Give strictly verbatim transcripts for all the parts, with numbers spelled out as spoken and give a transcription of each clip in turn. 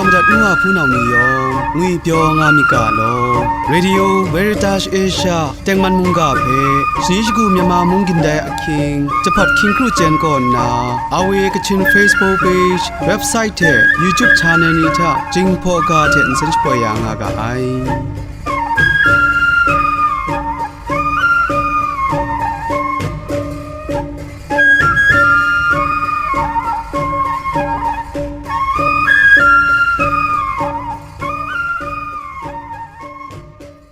Madat nu wa hpunau ni yawng ngwipyaw nga myit ga law. Radio Veritas Asia tengman mungga hpe shani shagu Myanmar mung gindai ahkying, jahpawt hkying kru chyen kaw nna, R V A Kachin Facebook page, website hte YouTube channel ni hta Jinghpaw ga hte nsen shapoi ya nga ga ai.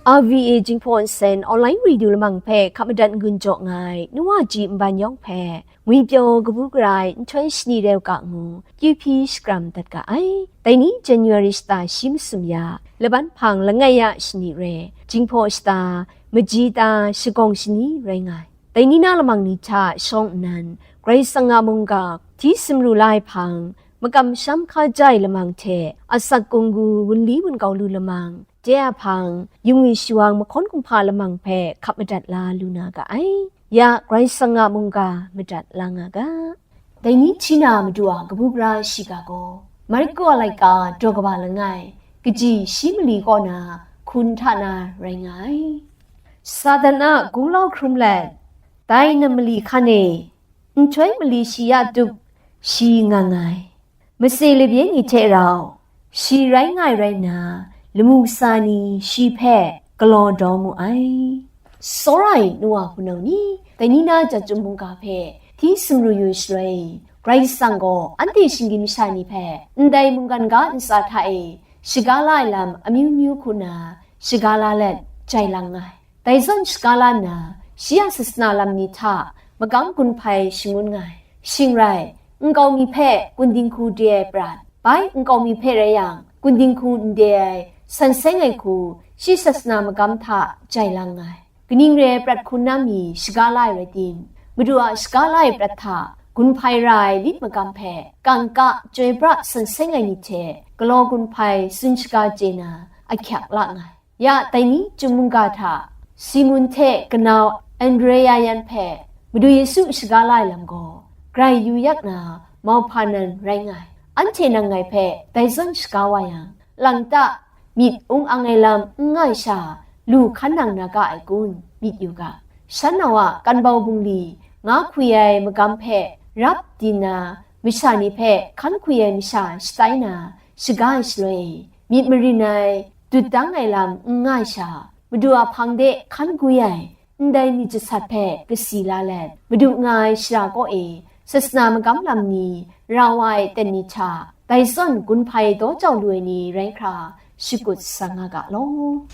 R V A Jinghpaw Nsen online radio lamang hpe hkap madat n-gun jaw nga ai, nu wa ji nban yawng hpe, ngwipyaw kabu gara ai nhtoi shani reu ga ngu, Q P shakram dat ga ai. Dai ni January shata shi masum ya, laban hpang langai ya shani re, Jinghpaw shata, maji ta shagawng shani rai nga ai. Dai ni na lamang ni hta shawng nnan, Karai Kasang a mungga hti sumru la ai hpang, makam masham hkaja ai lamang hte, asak kunggu wunli wungau lu lamang, de a hpang, yungwi shawang mahkawn kumhpa lamang hpe hkap madat la lu na ga ai. Ya Karai Kasang a mungga madat la nga ga. Dai ni hti na Madu a kabu gara shiga gaw, Mariko a laika daw kaba langai, kaji shi mali kaw na hkun hta na rai nga ai. Satan a gunglau hkrum let, dai nam mali hkan e, nhtoi mali shi ya tup, shi nga nga ai. Mase labye ni hte rau, shi rai nga ai rai nna, lamu kasa ni shi hpe galaw daw mu ai. Tsawra ai nu wa hpunau ni, dai ni na chyum mungga hpe hti sumru yu shaloi, Karai Kasang gaw anhte shinggyim masha ni hpe ndai mungkan ga ntsa hta e shaga la ai lam amyu myu hku na shaga la let jai lang nga ai. Dai zawn shaga la nna, shi a sasana lam ni hta magam gun hpai shangun nga ai. Shing rai, nkau mi hpe gundinghku de ai prat, bai nkau mi hpe rai yang, gundinghku n de ai, san seng ai hku, shi sasana magam hta jai lang nga ai. Kaning re ai prat hku na mi shaga la ai rai tim, Madu a shaga la ai prat hta gun hpai ra ai lit magam hpe, kangka, chyoi pra san seng ai ni hte galaw gun hpai tsun shaga chye na, ahkyak la nga ai. Ya dai ni chyum mungga hta, Simun hte kanau Andrea yan hpe Madu Yesu shaga la ai lam gaw, grai yu yak na mauhpa nan rai nga ai. Anhte nang ngai hpe dai zawn shaga wa yang, lang ta, myit ung ang ai lam n nga ai sha, lu hkan nang na ga ai kun, myit yu ga. Shan nau a kanbau bungli nga hkwi ai magam hpe rap di nna, masha ni hpe hkan hkwi ai masha shatai na, shaga ai shaloi, myit marin ai, dut dang ai lam n nga ai sha, Madu a hpang de hkan gwi ai, ndai myit jasat hpe kasi la let, Madu nga ai shara kaw e, sasana magam lam ni ra wa ai ten ni hta, dai zawn gun hpai daw jau lu ai ni rai hkra, shakut sa nga ga law.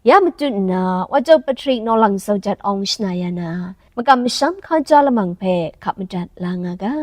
Ya matut nna, Wa Jau Patrick Nawlang Saujat Awng shana ya na, makam masham hkaja lamang hpe hkap madat la nga ga.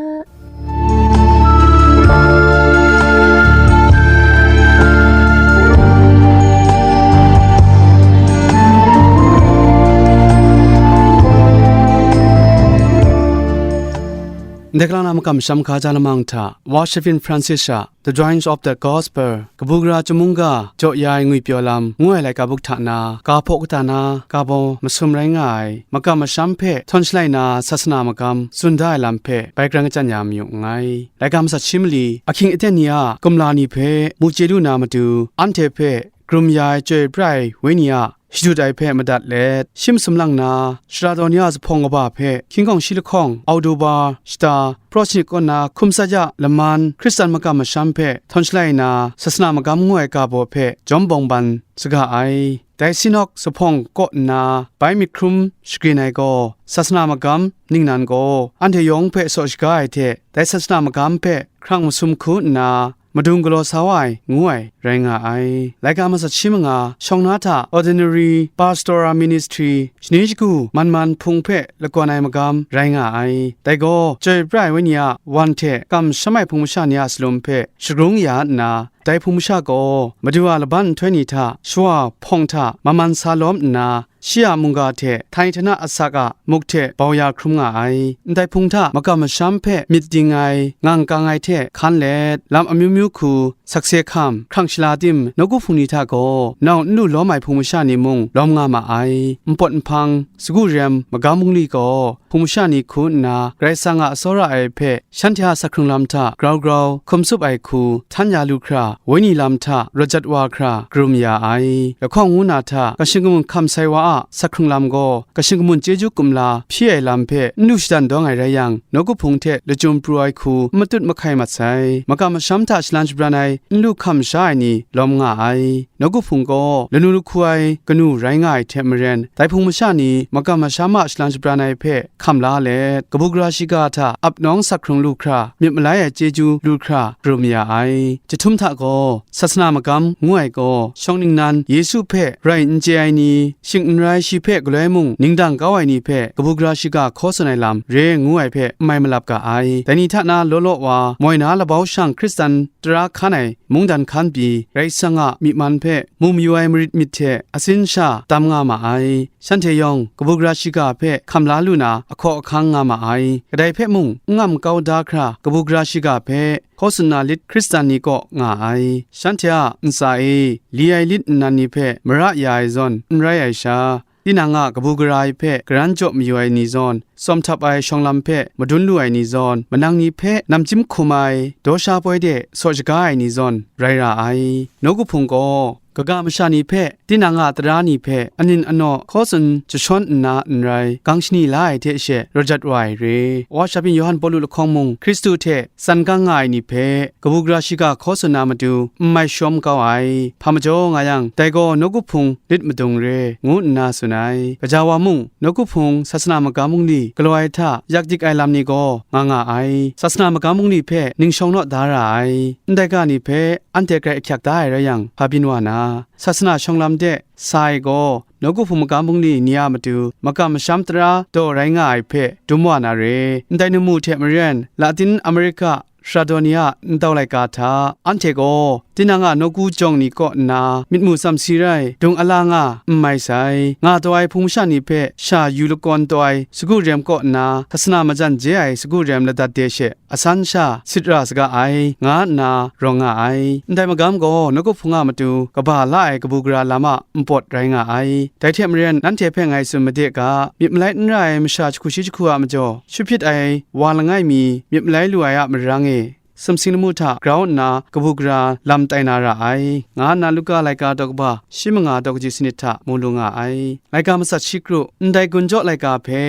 Ndai kalang na makam masham hkaja lamang hta, Wa Shevin Francis a The Joys of the Gospel, kabu gara chyum mungga jaw ya ai ngwipyaw lam ngu ai laika buk hta na, ga hpaw kata na, ga baw masum rai nga ai, makam masham hpe htawn shalai na sasana magam tsun da ai lam hpe bai grang kachyan ya mayu nngai. Laika masat shi mali, ahkying aten ni a kumla ni hpe mu chye lu na matu, anhte hpe Karum ya ai Chyoi Pra ai Wenyi a shadut ai hpe madat let, shi masum lang na, Sara Daw ni a zuphpawng kaba hpe, hkying hkawng shi lahkawng, Oktoba shata, Protestant kaw na hkum tsat ya laman, Hkristan makam masham hpe htawn shalai na, sasana magam ngu ai ga baw hpe jawm bawng ban saga ai. Dai Synod zuphpawng kaw nna, bai myit hkrum shagrin ai gaw, sasana magam ningnan gaw, anhte yawng hpe saw shaga ai hte, dai sasana magam hpe hkrang masum hku nna, madung galaw sa wa ai, ngu ai, rai nga ai. Laika masat shi manga, shawng na hta Ordinary Pastoral Ministry, shani shagu man man hpung hpe lagawn ai magam, rai nga ai. Dai gaw, Chyoi Pra ai Wenyi a wan hte kam sham ai hpung masha ni a salum hpe shagrung ya nna, dai hpung masha gaw, Madu a laban nhtoi ni hta, shawa hpawng hta man man sa lawm nna, shi a mungga hte htani htana asak a muk hte bau ya hkrum nga ai. Ndai hpung hta magam masham hpe myit ding ai, ngang kang ai hte hkan let, lam amyu myu hku, sakse hkam, hkrang shala tim, nawku hpung ni hta gaw nau n lu lawm ai hpung masha ni mung lawm nga ma ai. Npawt nhpang, sagu rem, magam bungli gaw hpung masha ni hku nna, Karai Kasang a tsawra ai hpe shanhte a sa hkrung lam hta grau grau hkum tsup ai hku htan ya lu hkra, wenyi lam hta rawt jat wa hkra, karum ya ai. Lahkawng ngu na hta, kashin kamun hkam sai wa a sa hkrung lam gaw, kashin kamun chyeju kumla hpyi ai lam hpe n lu shadan dawng ai rai yang, nawku hpung hte lachyum pru ai hku n matut mahkai mat sai. Magam masham hta shalan shabran ai n lu hkam sha ai ni lawm nga ai. Nawku hpung gaw lanu lahku ai kanu rai nga ai hte maren, dai hpung masha ni magam masham a shalan shabran ai hpe hkam la let, kabu gara shiga hta ap nawng sak hkrung lu hkra, myit malai ai chyeju lu hkra, karum ya ai. Jahtum hta gaw, sasana magam ngu ai gaw, shawng ningnan Yesu hpe rai n chye ai ni, shing n rai shi hpe galoi mung ningdang kau ai ni hpe kabu gara shiga hkaw tsun ai lam re ngu ai hpe n mai malap ga ai. Dai ni hta na law law wa, moi na labau shang Hkristan tara hkan ai mungdan hkan pyi, Karai Kasang a myi man hpe mu mayu ai marit myit hte atsin sha tam nga ma ai. Shanhte yawng kabu gara shiga hpe hkam la lu na, ahkaw ahkang nga ma ai. Kadai hpe mung n ngam kau da hkra, kabu gara shiga hpe hkaw tsun na lit Hkristan ni kaw nga ai. Shanhte a ntsa e li ai lit nnan ni hpe mara ya ai zawn n rai ai sha, tinang a kabu gara ai hpe karan jaw mayu ai ni zawn, tsawm htap ai shawng lam hpe madun lu ai ni zawn, manang ni hpe namchyim hkum ai, daw sha poi de saw shaga ai ni zawn rai ra ai. Nawku hpung gaw, kaga masha ni hpe, tinang a tara ni hpe anin anaw hkaw tsun jashawn nna n rai, gang shani la ai hte she rawt jat wa ai re. Wa shabyin Yawhan Pawlu lahkawng mung, Hkristu hte tsan gang nga ai ni hpe kabu gara shiga hkaw tsun na matu n mai shawm kau ai. Hpa majaw nga yang, dai gaw nawku hpung lit madung re, ngu nna tsun ai. Gaja wa mung, nawku hpung sasana magam bungli galaw ai hta yak dik ai lam ni gaw nga nga ai. Sasana magam bungli hpe ning shawng naw da ra ai. Ndai ga ni hpe anhte grai ahkyak da ai rai yang, hpa byin wa na, sasana shawng lam de sa ai gaw, nawku hpung magam bungli ni a matu magam masham tara daw rai nga ai hpe dum wa na re. Ndai namu hte maren, Latin America sara daw ni a ntau laika hta, anhte gaw tinang a nawku jawng ni kaw nna myit mu tsam si rai, dung ala nga n mai sai, nga taw ai hpung masha ni hpe sha yu lakawn taw ai sagu rem kaw nna, sasana majan je ai sagu rem ladat de she, asan sha sit ra saga ai, nga nna rawng nga ai. Ndai magam gaw nawku hpung a matu kaba la ai kabu gara lam a npawt rai nga ai. Dai hte maren, nanhte hpe ngai tsun made ga, myit malai n ra ai masha jahku shi jahku a majaw, shut hpyit ai wa langai mi myit malai lu ai a marang e, sumsing lamu hta grau nna kabu gara lam tai na ra ai, nga nna Luka laika daw kaba shi manga daw kaji sanit hta mu lu nga ai. Laika matsat shi kru, ndai gun jaw laika hpe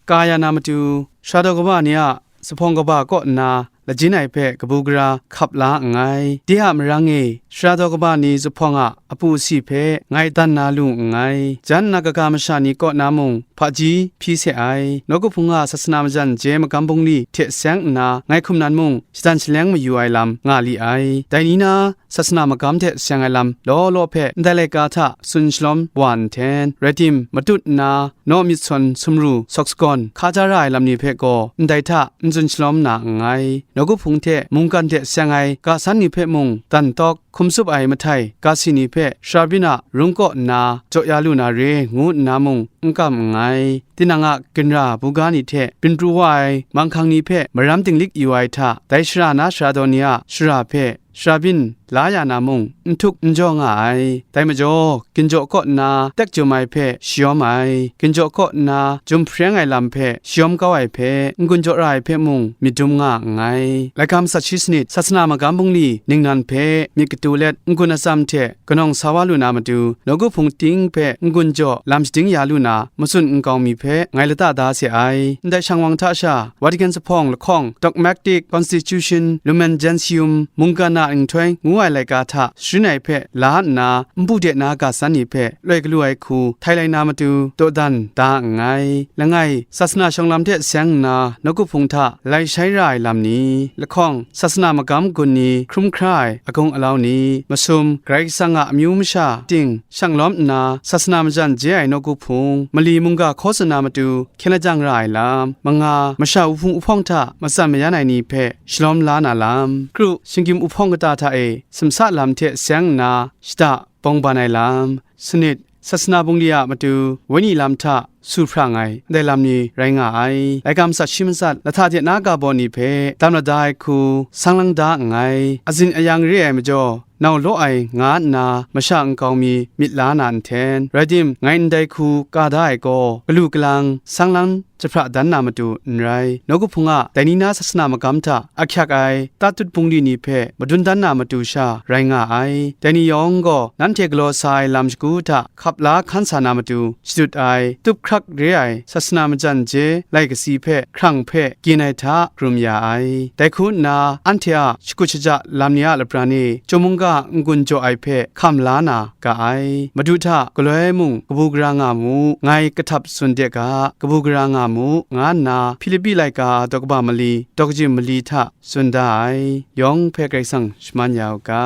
ka ya na matu, sara daw kaba ni a zuphpawng kaba kaw nna lajin ai hpe kabu gara hkap la nngai. De a marang e, sara daw kaba ni zuphpawng a apu asi hpe ngai dan na lu nngai. Jan nna kaga masha ni kaw na mung hpaji hpyi se ai. Nawku hpung a sasana majan je magam bungli hte seng nna ngai hkum nan mung shadan shaleng mayu ai lam nga li ai. Dai ni na, sasana magam hte seng ai lam law law hpe ndai laika hta tsun shalawm wa nhten, rai tim, matut nna naw myit sawn sumru sawk sagawn hka ja ra ai lam ni hpe gaw ndai hta n tsun shalawm na nngai. Nawku hpung hte mungkan hte seng ai ga san ni hpe mung dan tawk hkum tsup ai mahtai ga si ni hpe sara byin a rung kaw nna jaw ya lu na re ngu nna mung n kam nngai. Tinang a ginra buga ni hte byin pru wa ai manghkang ni hpe maram dinglik yu ai hta, dai shara na sara daw ni a shara hpe sara byin la ya na mung, n htuk n jaw nga ai. Dai majaw, ginjaw kaw nna tek jum ai hpe shayawm ai, ginjaw kaw nna jum hpreng ai lam hpe shayawm kau ai hpe, n-gun jaw ra ai hpe mung myit dum nga nngai. Laika matsat shi sanit, sasana magam bungli ningnan hpe myit katu let, n-gun atsam hte kanawng sa wa lu na matu, nawku hpung ting hpe n-gun jaw lam shading ya lu na, matsun nkau mi hpe ngai lata da se ai. Ndai shang wang hta sha, Vatican zuphpawng lahkawng, Dogmatic Constitution, Lumen Gentium, mungkan a nhtoi ngu ai laika hta sharin ai hpe la nna, npu de na ga san ni hpe loi galu ai hku htai lai na matu, dawdan da nngai. Langai, sasana shawng lam hte seng nna, nawku hpung hta lai shai ra ai lam ni, lahkawng, sasana magam gun ni hkrum hkra ai agung alau ni, masum, Karai Kasang a amyu masha ting shang lawm nna, sasana majan je ai nawku hpung, mali mungga hkaw tsun na matu, hkyen lajang ra ai lam, manga, masha wuhpung wuhpawng hta matsan mayan ai ni hpe shalawm la na lam, kru, shinggyim wuhpawng kata hta e sumsa lam hte seng nna, shada bawng ban ai lam, sanit, Sasana bungli a matu wenyi lam hta su hprang ai ndai lam ni rai nga ai. Laika matsat shi matsat, lahta hte na ga baw ni hpe dam lada ai hku sang lang da nngai. Azin ayang re ai majaw, nau law ai nga nna masha nkau mi myit la na nhten, rai tim, ngai ndai hku ka da ai gaw, galu galang sang lang jahpra dan na matu n rai. Nawku Hpung a dai ni na sasana magam hta ahkyak ai tatut bungli ni hpe madun dan na matu sha rai nga ai. Dai ni yawng gaw nanhte galaw sa ai lam shagu hta hkap la hkan sa na matu shadut ai, tup hkrak re ai sasana majan je lai kasi hpe hkrang hpe gin ai hta hkrum ya ai. Dai hku nna, anhte a shakut shaja lam ni a labran e, Chyum mungga n-gun jaw ai hpe hkam la na ga ai. Madu hta galoi mung kabu gara nga mu, ngai kahtap tsun de ga, kabu gara nga mu, nga nna Hpilipi laika daw kaba mali, daw kaji mali hta tsun da ai. Yawng hpe Karai Kasang shaman ya u ga.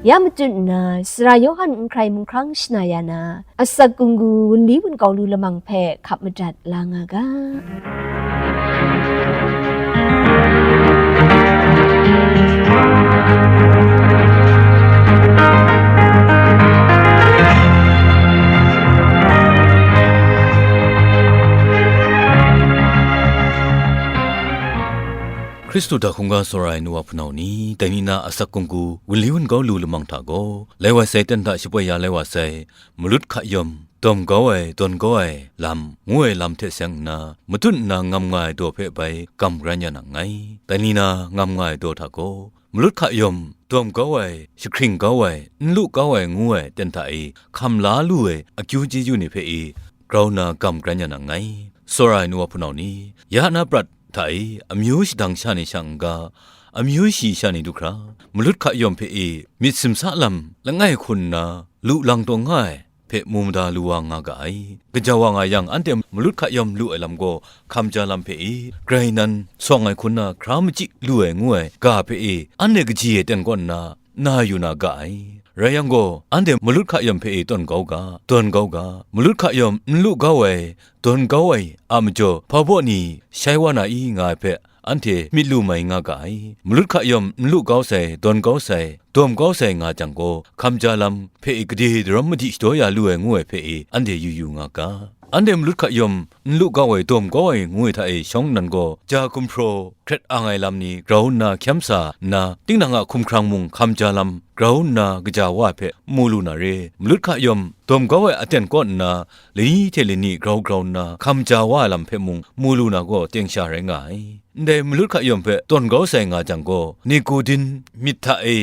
Ya matut nna, Sara Yawhan n hkrai mung hkrang shana ya na, asak gunggu wunli wungau lu lamang hpe hkap madat la nga ga. Hkristu hta hkungga tsawra ai nu wa hpunau ni, dai ni na asak gunggu wunli wungau lu lamang hta gaw, lai wa sai ten hta shapoi ya lai wa sai, malut hka yawm, dawm kau ai, dawn kau ai lam, ngu ai lam hte seng nna, matut nna ngam nga ai daw hpe bai gam kran ya na nngai. Dai ni na ngam nga ai daw hta gaw, malut hka yawm, dawm kau ai, jahkring kau ai, n lu kau ai ngu ai ten hta e hkam la lu ai akyu chyeju ni hpe e grau nna gam kran ya na nngai. Tsawra ai nu wa hpunau ni, ya na prat hta e amyu shadang sha ni sha n-ga, amyu shi sha ni du hkra, malut hka yawm hpe e myit simsa lam langai hkun nna lu lang taw nga ai hpe mu mada lu wa nga ga ai. Gaja wa nga yang, anhte malut hka yawm lu ai lam gaw, hkam ja lam hpe e, grai nan sawng ai hkun na hkra machyi lu ai ngu ai ga hpe e, anhte kaji e ten kaw nna, na yu na ga ai. Rai yang gaw, anhte malut hka yawm hpe e tawn kau ga, dawn kau ga, malut hka yawm n lu kau ai, dawn kau ai a majaw, hpa baw ni shai wa na i nga ai hpe, anhte myit lu mai nga ga ai. Malut hka yawm n lu kau sai, dawn kau sai, dawm kau sai nga jang gaw, hkam ja lam hpe e gade daram madi shadaw ya lu ai ngu ai hpe e, anhte yu yu nga ga. Anhte malut hka yawm n lu kau ai, dawm kau ai ngu ai hta e shawng nnan gaw, ja gumhpraw hkret ang ai lam ni grau nna hkyam sa nna, tinang a hkumhkrang mung hkam ja lam grau nna kaja wa ai hpe mu lu na re. Malut hka yawm dawm kau ai aten kaw nna, lani hte lani grau grau nna hkam ja wa ai lam hpe mung mu lu na gaw teng sha rai nga ai. Ndai malut hka yawm hpe tawn kau sai nga jang gaw, Nikodin myit hta e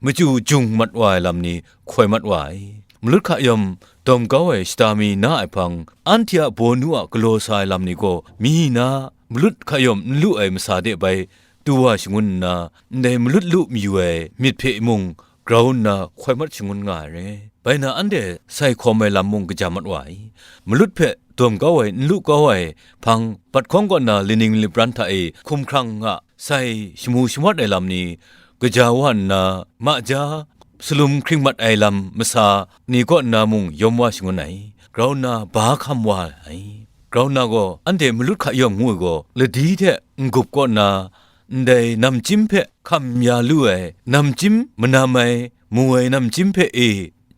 machyu jung mat wa ai lam ni hkoi mat wa ai. Malut hka yawm dawm kau ai shata mi na ai hpang, anhte a bawnu a galaw sa ai lam ni gaw, mi na malut hka yawm n lu ai masa de bai du wa shangun nna, ndai malut lu mayu ai myit hpe mung grau nna hkoi mat shangun nga ai re. Bai na anhte sai hkawm ai lam mung kaja mat wa ai. Malut hpe dawm kau ai, n lu kau ai hpang, bat hkawng kaw na laning lapran hta e hkumhkrang a sai shamu shamawt ai lam ni kaja wa nna, ma ja salum hkring mat ai lam masa ni kaw nna mung yawm wa shangun ai, grau nna ba hkam wa ai. Grau nna gaw, anhte malut hka yawm ngu ai gaw, ladi hte n-gup kaw nna, ndai namchyim hpe hkam ya lu ai, namchyim manam ai, mu ai namchyim hpe e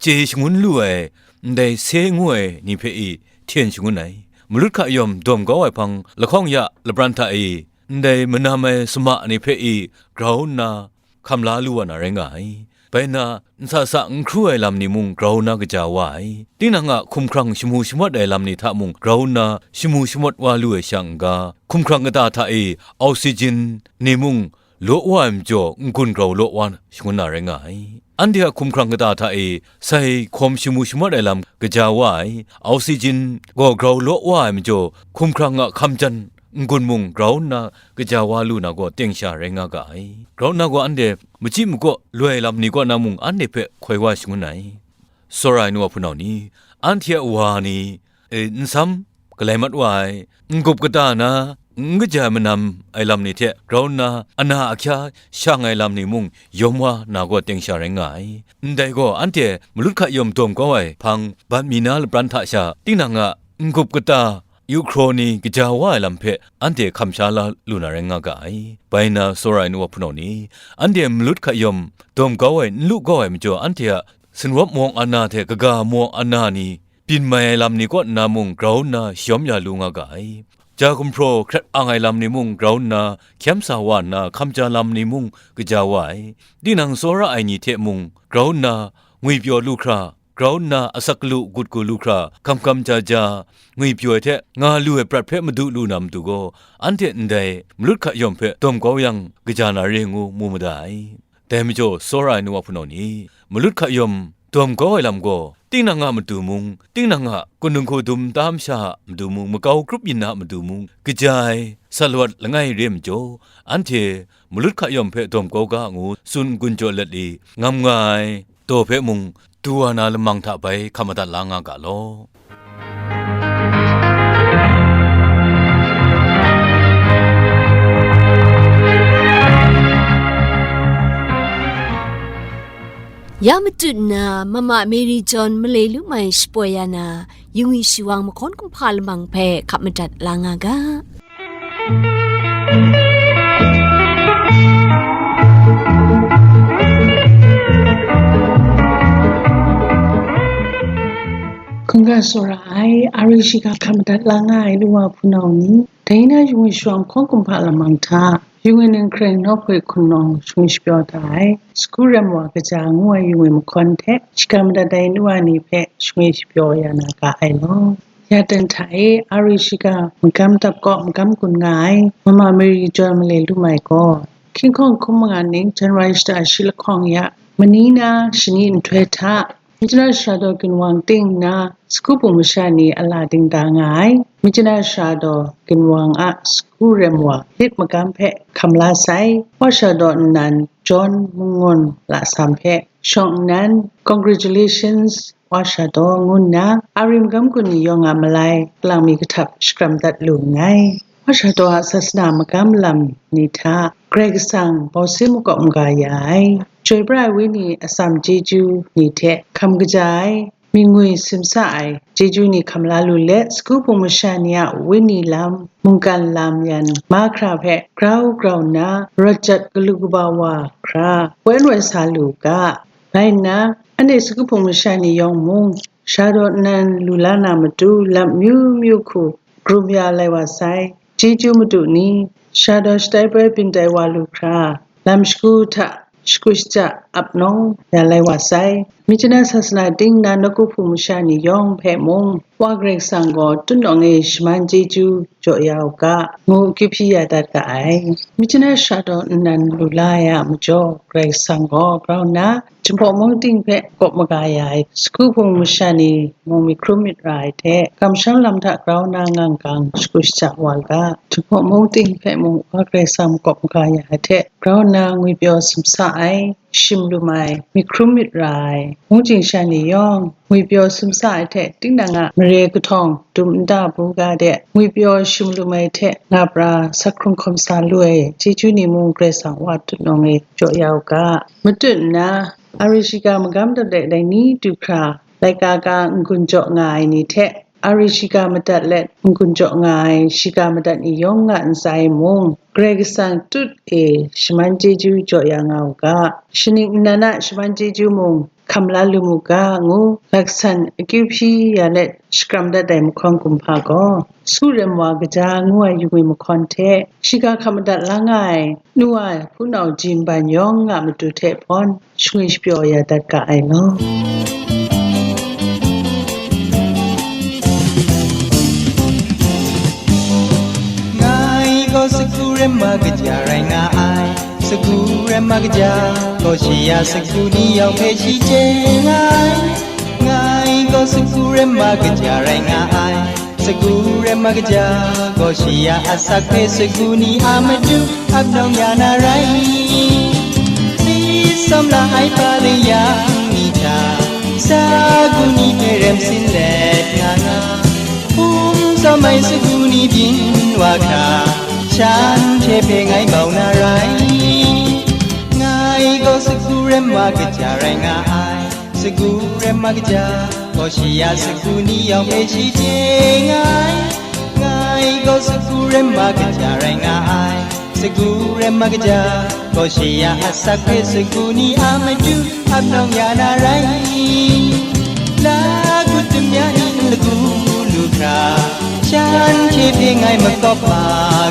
chye shangun lu ai, ndai se ngu ai ni hpe e hten shangun ai. Malut hka yawm dawm kau ai hpang, lahkawng ya lapran hta e, ndai manam ai sama ni hpe e grau nna hkam la lu wa na rai nga ai. Bai na, nsa sa n hkru ai lam ni mung grau nna kaja wa ai. Tinang a hkumhkrang shamu shamawt ai lam ni hta mung grau nna shamu shamawt wa lu ai sha n-ga, hkumhkrang kata hta e oxygen ni mung law wa ai majaw, n-gun grau law wa shangun na rai nga ai. Anhte a hkumhkrang kata hta e sai hkawm shamu shamawt ai lam kaja wa ai. Oxygen gaw grau law wa ai majaw, hkumhkrang a hkam jan n-gun mung grau nna kaja wa lu na gaw teng sha rai nga ga ai. Grau nna gaw anhte machyi makaw loi lam ni kaw na mung anhte hpe hkoi wa shangun ai. Tsawra ai nu wa hpunau ni, anhte a wa ni, e, nsam galai mat wa ai, n-gup kata na, n kaja manam ai lam ni hte grau nna ana ahkya shang ai lam ni mung yawm wa na gaw teng sha rai nga ai. Ndai gaw, anhte malut hka yawm dawm kau ai hpang, bat mi na lapran hta sha, tinang a n-gup kata yu hkraw ni kaja wa ai lam hpe anhte hkam sha la lu na rai nga ga ai. Bai nna, tsawra ai nu wa hpunau ni, anhte malut hka yawm dawm kau ai, n lu kau ai majaw, anhte a sinwap mawng ana hte kaga mawng ana ni, byin mai ai lam ni kaw nna mung grau nna shayawm ya lu nga ga ai. Ja gumhpraw hkrat ang ai lam ni mung grau nna hkyam sa wa nna, hkam ja lam ni mung kaja wa ai. Tinang tsawra ai ni hte mung grau nna ngwipyaw lu hkra, grau nna asak galu gut gu lu hkra, hkam hkam ja ja, ngwipyaw ai hte nga lu ai prat hpe madu lu na matu gaw, anhte ndai malut hka yawm hpe dawm kau yang kaja na re ngu mu mada ai. Dai majaw, tsawra ai nu wa hpunau ni, malut hka yawm dawm kau ai lam gaw, tinang a matu mung, tinang a kunung hku dum nta masha a matu mung, makau grup yin na a matu mung, kaja ai, sa lawat langai re majaw, anhte malut hka yawm hpe dawm kau ga ngu tsun gun jaw let i, ngam nga ai daw hpe mung, du wa na lamang hta bai hkam madat la nga ga law. Ya matut nna, Mama Mary John malai lu mai shapoi ya na, yungwi shawang mahkawn kumhpa lamang hpe hkap madat la nga ga. Hkungga tsawra ai, a ri shiga hkam madat la nga ai nu wa hpunau ni, dai na yungwi shawang mahkawn kumhpa lamang hta, yungwi ning hkreng nawhpoi hkunawng shingwi shapyaw da ai, Sagu Rem Wa Kaja ngu ai yungwi mahkawn hte shiga madat ai nu wa ni hpe shingwi shapyaw ya na ga ai law. Ya dan hta e, a ri shiga magam dap kaw magam gun nga ai, Mama Mary John malai lu mai gaw, hkying hkawng hkum manga ning January shata shi lahkawng ya, mani na shani nhtoi hta, Myitkyina Sara daw ginwang ting nna, Sagu Hpung masha ni a la ding da nga ai. Myitkyina Sara daw ginwang a Sagu Rem Wa lit magam hpe hkam la sai, Wa Sara daw nnan John Mungun lasam hpe shawng nnan, Congratulations, Wa Sara daw, ngu nna, a ri magam gun ni yawng a malai, kalang mi kahtap shakram dat lu nngai. Wa Sara daw a sasana magam lam ni hta, Karai Kasang bawsin makawp maga ya ai, Chyoi pra ai Wenyi atsam chyeju ni hte hkam kaja ai, myingwi simsa ai chyeju ni hkam la lu let, Sagu Hpung masha ni a wenyi lam, mungkan lam yan mahkra hpe grau grau nna, rawt jat galu kaba wa hkra, wen woi sa lu u ga. Rai nna, anhte Sagu Hpung masha ni yawng mung, Sara daw nnan lu la na matu lam myu myu hku grum ya lai wa sai. Chyeju Madu ni, Sara daw shatai poi byin tai wa lu hkra, lam shagu hta shagu shaja ap nawng ya lai wa sai. Myitkyina sasana ting nna nawku hpung masha ni yawng hpe mung, Wa Karai Kasang gaw tutnawng e shaman chyeju jaw ya u ga, ngu akyu hpyi ya dat ga ai. Myitkyina Sara daw nnan lu la ai a majaw, Karai Kasang gaw grau nna, Jinghpaw mung ting hpe kawp maga ya ai, Sagu Hpung masha ni mung myit hkrum myit ra ai hte, kamsham lam hta grau nna ngang gang shagu shaja wa u ga, Jinghpaw mung ting hpe mung Wa Karai Kasang makawp maga ya ai hte, grau nna ngwipyaw simsa ai, shim lum ai, myit hkrum myit ra ai, mungchying sha ni yawng, ngwipyaw simsa ai hte, tinang a mare kahtawng dum nta bu ga de, ngwipyaw shim lum ai hte, nga pra, sak hkrung hkawm sa lu ai, chyeju ni mung Karai Kasang Wa tutnawng e jaw ya u ga. Matut nna, a ri shiga magam dap dai dai ni du hkra, laika ka n-gun jaw nga ai ni hte, a ri shiga madat let n-gun jaw nga ai shiga madat ni yawng a ntsa e mung, Karai Kasang tut e shaman chyeju jaw ya nga u ga, shaning nnan a shaman chyeju mung hkam la lu mu ga, ngu laksan akyu hpyi ya let shakram dat ai mahkawn kumhpa gaw, Sagu Rem Wa Kaja ngu ai yungwi mahkawn hte, shiga hkam madat la nga ai nu wa hpunau ji nban yawng a matu hte hpawn, shangwi shapyaw ya dat ga ai law. Ngai gaw Sagu Rem Wa Kaja rai nga ai, Sagu Rem Wa Kaja gaw shi a sagu ni yawng hpe shi chye nga ai. Ngai gaw Sagu Rem Wa Kaja rai nga ai, Sagu Rem Wa Kaja gaw shi a asak hpe sagu ni a matu ap nawng ya na rai. Tsi sawm la ai hpa leng yang ni hta, sagu ni hpe rem sin let nga nga, hpung tsawm ai sagu ni byin wa hkra, shanhte hpe ngai bau na rai. Ngai gaw Sagu Rem Wa Kaja rai nga ai, Sagu Rem Wa Kaja gaw shi a sagu ni yawng hpe shi chye nga ai. Rema kaja rai nga ai, sagu rema kaja, gaw shi ya asak hpe sagu ni a matu ap nawng ya na rai. La gut tum ya ni n lagu lu hkra, shanhte hpe ngai makawp ma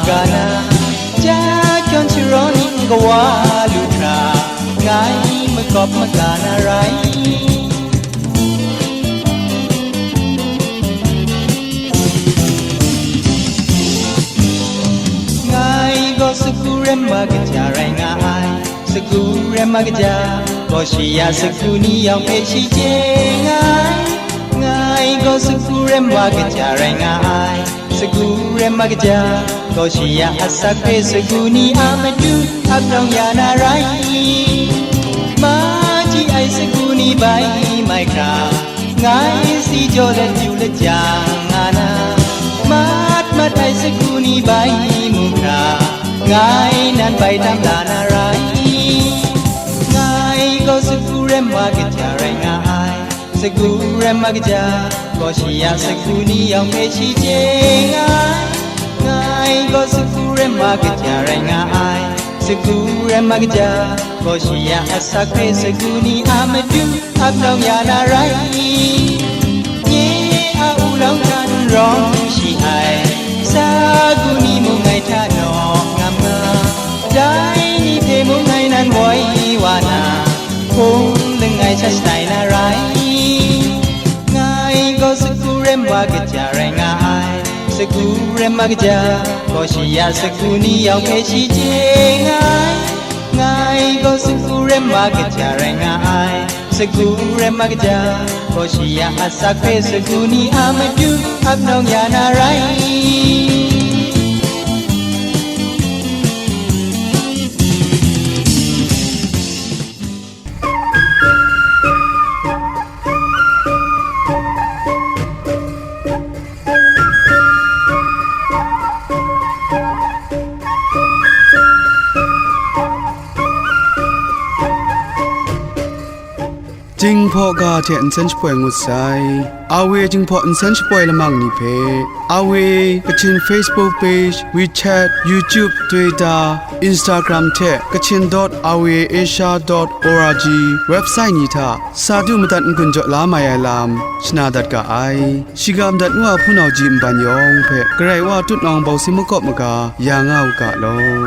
ga na, ja hkyawn sharaw ni n kawa lu hkra, ngai makawp maga na rai. Ngai gaw sagu rema kaja rai nga ai, sagu rema kaja, gaw shi ya sagu ni yawng hpe shi chye nga ai. Ngai gaw sagu rema kaja rai nga ai, sagu rema kaja, gaw shi ya asak hpe sagu ni a matu ap nawng ya na rai. Ma ji ai sagu ni bai mai hkra, ngai si jaw let yu let jang nga na, mat mat ai sagu ni bai mu hkra, ngai nan bai tam la na rai. Ngai gaw sagu rema kaja rai nga ai, sagu rema kaja, gaw shi ya sagu ni yawng hpe shi chye nga ai. Ngai gaw sagu rema kaja rai nga ai, sagu rema kaja, gaw shi ya asak hpe sagu ni a matu ap nawng ya na rai. Nye a wulawng hta n rawng shi ai, sagu ni mung ngai hta nawng ngam nga, dai ni hte mung ngai nan woi wa na, hpung langai sha shanai na rai. Ngai gaw sagu rema kaja rai nga ai, sagu rema kaja, gaw shi ya sagu ni yawng hpe shi chye nga ai. Ngai gaw sagu rema kaja rai nga ai, sagu rema kaja, gaw shi ya asak hpe sagu ni a matu ap nawng ya na rai. Jinghpaw ga hte nsen shapoi ngut sai. Awe Jinghpaw nsen shapoi lamang ni hpe, Awe Kachin Facebook page, WeChat, YouTube, Twitter, Instagram hte Kachin dot awe asia dot org website ni hta sa du madat n-gun jaw la mai ai lam shana dat ga ai. Shiga madat ngu a hpunau ji nban yawng hpe Karai Wa tutnawng bawsing makawp maga ya nga u ga law.